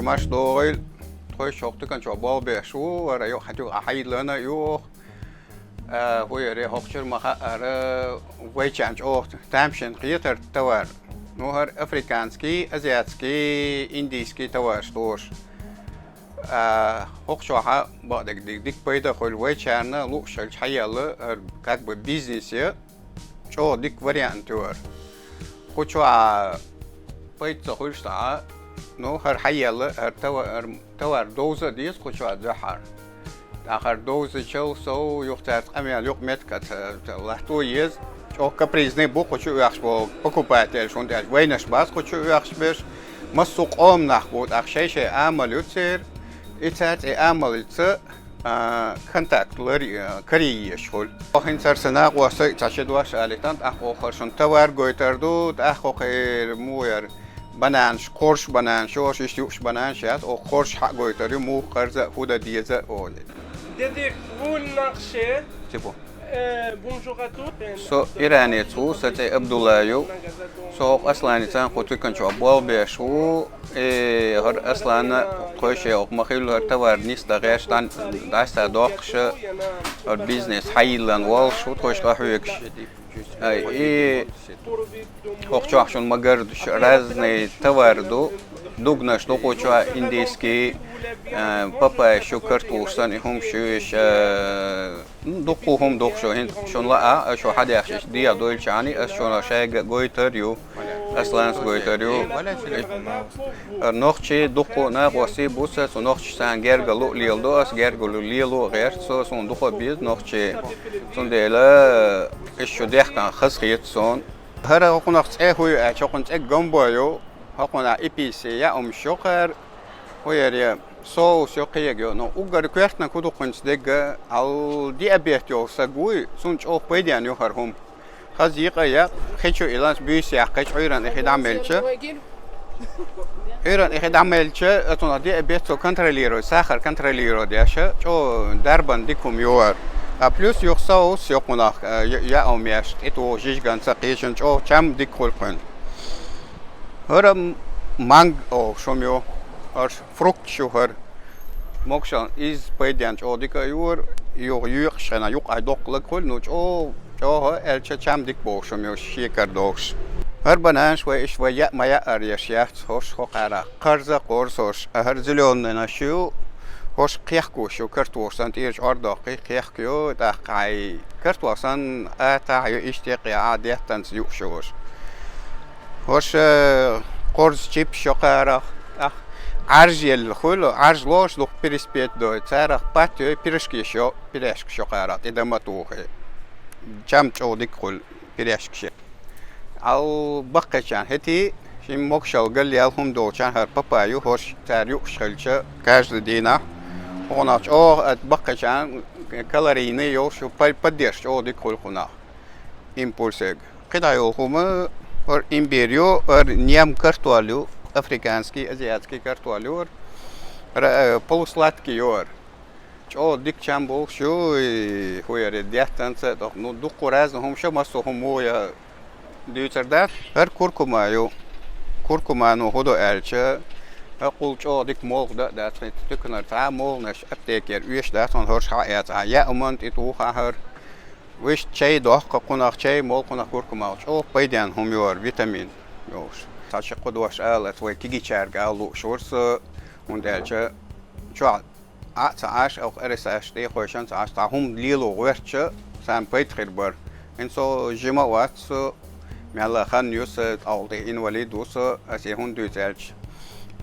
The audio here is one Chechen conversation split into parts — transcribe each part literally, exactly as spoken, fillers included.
Марш догӀийла, тхойш хӀокху туькан чохь болх беш ву, вара юкъа хьан туькъа хьайиллана юха. А, хӀу яре хӀокху чуьра ма хаъара, вайчарна чӀогӀа тамашийна хетара товар. Ну, хӀара африканский, азиатский, индийский товараш тоша. А, хӀокху чохь бакъдерг дика, дика пайда хуьлу вайчарна, лууш хилча хьаелла, хӀара как бы бизнесе чӀогӀа дика вариант ю хӀара. Кху чохь пайда ца хуьлуш дӀа, ну, хӀара хьаелла, хӀара товар, товар довза а деза кху чохь дуьххьара. ТӀаккха хӀара довзачул сов юха цаьрца къамел юкъаметтиг а ца, ца латто еза. ЧӀогӀа капризный бу кху чу оьхуш болу покупатель, хӀунда аьлча вайнаш бац кху чу оьхуш берш. Массо а къоман нах бу, тӀаккха шай-шай амал ю церан. И цаьрца и амалца а, контакт лар-, а, карийеш хуьлу. Оха хӀинца хӀара сан накъост а цхьа ши дош алийтан, тӀаккха оха хӀара шуна товар гойтур ду, тӀаккха оха хӀара муха яра бананаш, кхорш бананаш, йош иштта юуш бананаш яц, оха кхорш хьа а гойтур ю, муха къарза а, хӀу дан деза а олий. Деди, вун нахше. Типа. Э, bonjour à tous. Со иранец ву, сан цӀе Абдулла ю. Со хӀокху Асланица кху туькан чохь болх беш ву. И хӀара Аслана тхойша хӀокху ма-хиллара хӀара товар нисдан гӀерташ, дӀа-, дӀасадоккхуш, хӀара бизнес хьайиллина волуш ву тхойша къахьоьгуш. Ай, и хӀокху чохь шуна ма-гарра ш-, разный товар ду, дугнаш ду кху чохь, индийский, а, папайш ю, картош санна и хӀумаш ю, иша, а, Ну, дуккха хӀума ду-кх шу, хӀинца шуна лаахь, шу хьан дехча иштта дегӀ дойлучарний, ас шуна шайга гойтур ю, Асланас гойтур ю. Нохчий дуккха накъостий бу сан, цу нохчашца гергарло а леладо ас, гергарло лело а гӀерта со, суна дукха беза нохчий. Цундела, иш шу дехкан хаза хета суна. ХӀара хӀокхунах цӀе хӀу ю аьлча, хӀокхун цӀе гомбо ю, хӀокхунах эписи яа хӀумаш ю кхара, хӀу яра, соус ю, кхега ю. Ну, уггар коьртаниг хӀу ду кхуьнца дегга, ал диабет йолу саг вуй, цунна чӀогӀа пайденна ю хӀара хӀума. Хаза йикъа а яа, хи чу иланца буьйса яккхича, Ӏуьйранна и хи дӀа мелча. Ӏуьйранна и хи дӀа мелча, цунах диабет цо контролировать, сахар контролировать деш, чӀогӀа дарбан дика хӀума ю хӀара. А плюс юха соус ю кхунах, э, я-, яа хӀума еш, тӀе туху жижиганца кхечун чӀогӀа чам дика хуьлу кхуьнан. ХӀара м-, манго олуш хӀума ю. ХӀара фрукт шу хӀара. Могушалла иза пайденна чӀогӀа дика а ю хӀара. Юха йоькъуш хенахь юккъехь доккха лаг хуьлу, ну чӀогӀа, чӀогӀа аьлча чам дика бохуш хӀума ю, шекар дохуш. ХӀара бананаш вай иштта вай яа ма яа ара еш яц, хӀорш хӀокхарах кхарза а кхорза хӀорш. А хӀара зелёныйнаш ю, хӀорш кхехкош ю, картош санна тӀера чӀор доккхий, кхехка ю, тӀаккха хьайн картош санна атахь ю, иштта кхехьа деттанца юуш ю хӀорш. ХӀорш, э, кхорза чипс ю кхарах, тӀаккха Ӏаьржа елла хуьлу, Ӏаьржа лоруш дукха переспеть дой, царах пат йой, пирожкаш ю, пирожкаш ю кхарах, тӀе дан ма тухий. Чам чӀогӀа дика хуьлу пирожкаш. Ал баккхийчарна хӀетий, шин могушалла галъяьлла хӀума долчарна хӀара папайя ю, хӀорш цара юуш хилча, каждый дийнахь. ХӀокхунах чӀогӀа ат баккхийчарна калорийный йолуш ю, па-, поддержка чӀогӀа дика хуьлу кхунах. Импульсега. КхидӀа йолу хӀума, хӀара имбирь ю, хӀара нем картоль ю, африканский, азиатский картоль ю хӀара. Ра-, э, полусладкий ю хӀара. ЧӀогӀа дика чам болуш ю, и хӀу яра деттанца а тӀаккха. Ну, дуккха разный хӀума ша, массо а хӀума муха я дуьйцур дац. ХӀара куркума ю. Куркума, ну, хӀу ду аьлча, хӀокхул чӀогӀа дика молха дан а дац, хӀинца туьканара цхьа а молханаш аптекера оьшуш дац, хӀунда хӀорш хьа а эцахь, яа хӀуманна тӀе тухахь хӀара. Вуьшта чай доккху кхунах, чай молу кхунах куркумах, чӀогӀа пайденна хӀума ю хӀара, витамин йолуш. Цхьа ши-кхо дош ала аса вай кегийчаьрга ала лууш вара со, хӀунда аьлча чохь Ӏа а ца Ӏаш, оха эрсаш тӀе а хойшан ца Ӏаш, цхьа хӀума лело гӀоьртича, царна пайда хир бара. ХӀинца со жима а вац, со мелла хан ю, сан тӀехула тӀе инвалид ву со, аса и хӀунда дуьйцу аьлча,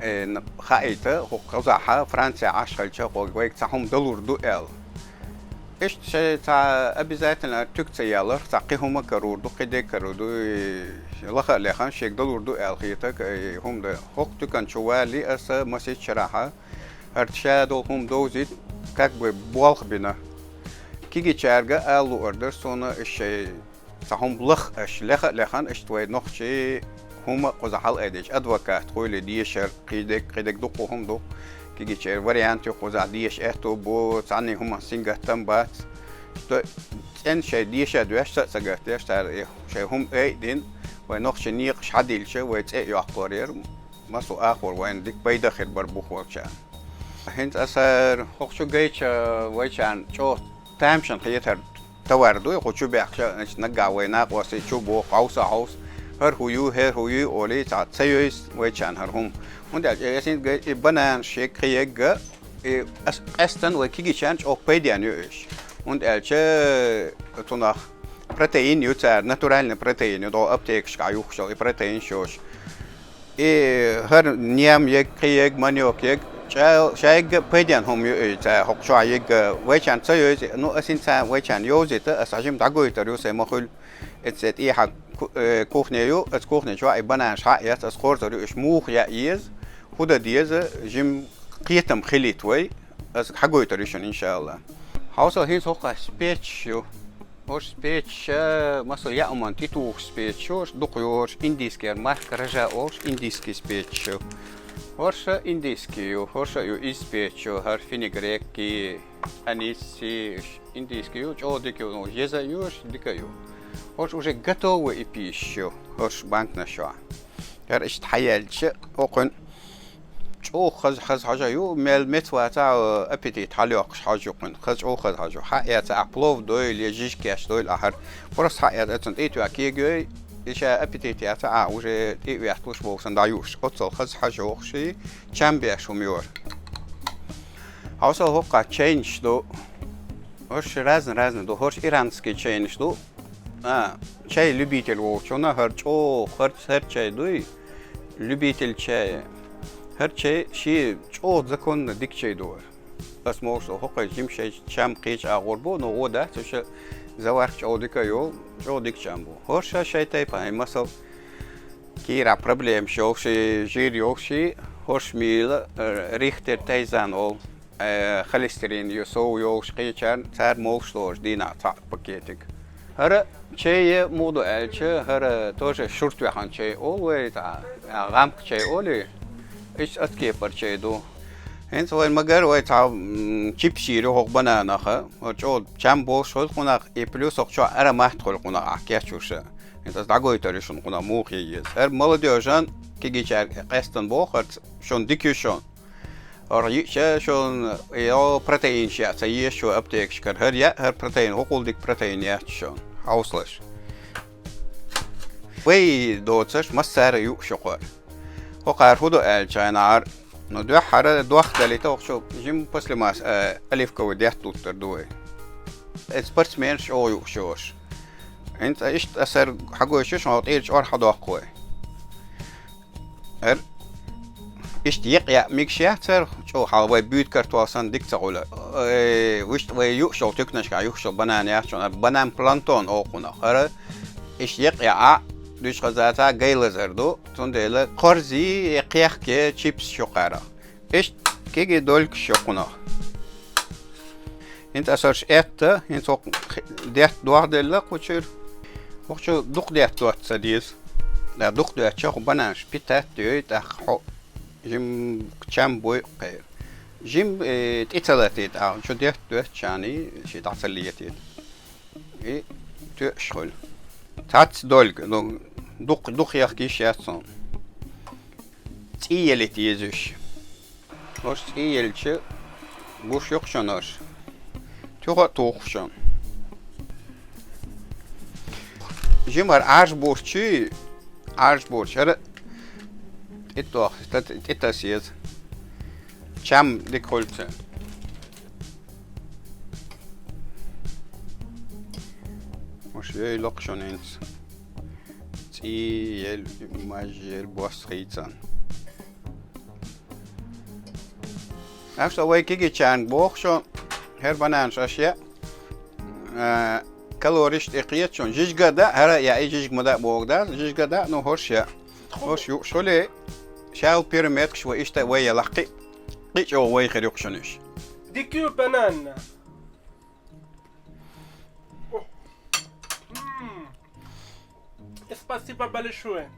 э, н-, хаийта, хӀокху кхузахьа, Франция Ӏаш хилча, хӀокху вайга цхьа хӀума далур ду аьлла. Иштта шайн цхьа обязательно туька ца яларх, цхьа кхин хӀума карур ду, кхин дерг карур ду, и лаха а лехана, шега далур ду аьлла хетарг, и хӀума дан. ХӀокху туькан чу валале аса масех шарахьа, хӀара ша долу хӀума довзийта, как бы болх бина. Кегийчаьрга ала луур дара суна, и шайн цхьа хӀума лаха аша, леха а лехана, иштта вай нохчий хӀума а кхуза хьалаайдича, адвокат хуьлий дешар, кхидерг, кхидерг дуккха хӀума ду. Кегийчеран вариант ю кхузахь, деша аьтту бу, цхьанний хӀуманах сингаттам бац. Иштта цӀена шайн деша а доьшуш, са а ца гатдеш, цара и шайн хӀума айдина, вай нохчийн некъаш хьадиллича, вай цӀе а йоккхур яра. Массо а ахор вайна дика пайда хир бар бухоча. ХӀинца аса хӀокху чу гайча вайчарна чӀогӀа тамашийна хетар товар ду, хӀокху чу баьхча, значит, наггахь вай накъостий чу боху, хьовса, хьовса, хӀара хӀу ю, хӀара хӀу ю, олий, цхьа ца йойса вайчарна хӀара хӀума. ХӀунда аьлча, э, ясин гай, и банан шег кхиегга, и ас-, къаьстина вай кегийчарна чӀогӀа пайденна ю уьш. ХӀунда аьлча, цунах протеин ю цара, натуральный протеин ю, догӀу аптекашкахь юххуш йолу и протеин шош. И хӀара нем егга, кхин егга, манёк егга, чӀа-, шайга пайденна хӀума ю и цара хӀокху чохь егга. Вайчарна ца йойза, ну, ас хӀинца вайчарна йовзийта, ас хьажим дӀагойтур ю, сайн ма хуьлу. Эцу тӀехьа ку-, э, кухне ю, аса кухне чохь и бананаш хьаэц, ас хорзур ю, уьш муха яа еза, хӀун дан деза, жим кхетам хилийта вай, ас хьагойтур ю шуна, иншалла. Хьовсал, хӀинца хӀокху спецаш ю. ХӀорш спецаш, масал, яа хӀуманна тӀетухуш спецаш ю, хӀорш дукха ю, хӀорш индийский марка Ража олуш, индийский спецаш ю. ХӀорш индийский ю, хӀорш ю иза спецаш ю, хӀара фенигрек, анис, уьш индийский ю, чӀогӀа дика ю, ну, еза а ю, хӀорш дика ю. ХӀорш уже готовый и пища ю, хӀорш банканаш ю. ХӀара иштта хьаелча, окхуьнан чӀогӀа хаза, хаза хьожа ю, мел меца вацахь, аппетит хьалайоккхуш хьожа ю кхуьнан. Хаза, чӀогӀа хаза хьожа ю. Хьаэца ахь плов дойла я жижиг кеш дойла ахьара. Просто хьаэца, оцунна тӀе а тоьхна кегайой, и ша аппетит яцахь, а, уже тӀе а ветталуш боху санна дӀаюуш. Оццул хаза хьожа йохуш и, чам беш хӀума ю хӀара. Хьовсал, хӀокху чайнаш ду. ХӀорш разный-разный ду. ХӀорш иранский чайнаш ду. А, чай любитель волчунна хӀара чӀогӀа, хӀара, хӀара чай дуй, любитель чая. ХӀара чай шен чӀогӀа законно дика чай ду хӀара. Ас ма вовшал, хӀокхуьнца жима шайн чам кхечу агӀор бу, но гӀо дац, уьш заварка чӀогӀа дика а йолу, чӀогӀа дика чам бу. ХӀорш шайн тайпана, масал, кийрахь проблемаш йолуш, жир йолуш, хӀорш мийла, э, Рихтер тайзан олу. Э, холестерин ю, сов йолуш кхечарна, цара молуш лоруш дийнахь цхьаъ пакетик. ХӀара чай муха ду аьлча, хӀара тоже шуртоьхна чай олу вай, цхьа, а, гӀамка чай олий, иштта аса кепара чай ду. ХӀинца вайн магар вай цхьа, м, чипс йийр ю хӀокху бананах, хӀара чӀогӀа чам болуш хуьлу кхунах, и плюс хӀокху чохь аромат хуьлу кхунах ахь кечвуьша. ХӀинца аса дӀагойтур ю шуна кхунах муха е еза. ХӀара молодёжан кегийчаьрга къаьстина боху, хӀара ц-, шуна дика ю шуна. ХӀара йиъча шуна, йо, протеинаш яа ца еза шу аптекашкара. ХӀара яа, хӀара протеин, хӀокхул дика протеин яц шуна. Хьовсалаш. Вай доцуш, массара а юуш ю кхара. ХӀокхара хӀун ду аьлча, хьайнахьара, ну, дуьххьара дох далийта, хӀокху чу жима послемас-, э, оливковый детта луттур ду вай. Эцу спортсменаш чӀогӀа юуш йолуш. ХӀинца иштта аса хӀара хьагойтуш ю шуна, хӀокху тӀера чкъор хьадоккху вай. ХӀара иштта екъа яа мегаш яц хӀара, чӀогӀа хьал вай буьйта картол санна дика ца гӀуьлу. Э, вуьшта вай юуш йолу туьканашкахь юуш йолу банан яц шуна, хӀара банан плантон олу кхунах. ХӀара иштта екъа яа, дуьйцуш хаза цхьа гай лазар ду, цундела кхорзий, э, кхехке чипсаш ю кхарах. Иштта кегий долькаш ю кхунах. ХӀинца аса хӀорш этта, хӀинца хӀокху детта дохделла кху чуьра. ХӀокху чу дукха детта доцца ца деза. Да, дукха доьттича хӀу бананаш питать йой, тӀаккха хьо жим чам буй кхайра. Жим, э, тӀе ца латийта, а, чу детта доьттича, ши дӀа ца летийта. И тоьуш хуьлу. Цхьацца долга, ну, дукха, дукха яхка йиш яц хьуна. ЦӀий елийта еза уьш. ХӀорш цӀий елча, гуш ю-кх шуна хӀорш. Туьха а туху шуна. Жимара Ӏарш буьрчий, Ӏарш буьрча, хӀара тӀе тох-, тӀе таса еза. Чам дика хуьлу цуьнан. ХӀорш йойла-кх шуна хӀинца. ЦӀий ел, маж ел, бос хийцан. Так что вай кегийчарна боху шуна, хӀара бананаш аш яа, а, калориш тӀе кхета шуна. Жижиг а даа, хӀара а яа, и жижиг ма даа боху дац, жижиг а даа, ну, хӀорш яа. ХӀорш юуш хуьлий, шал пирамидкаш вай иштта вай ялахь кхин, кхин чӀогӀа вай хир ю-кх шуна уьш. Дика ю бананна. М. Спасибо большое.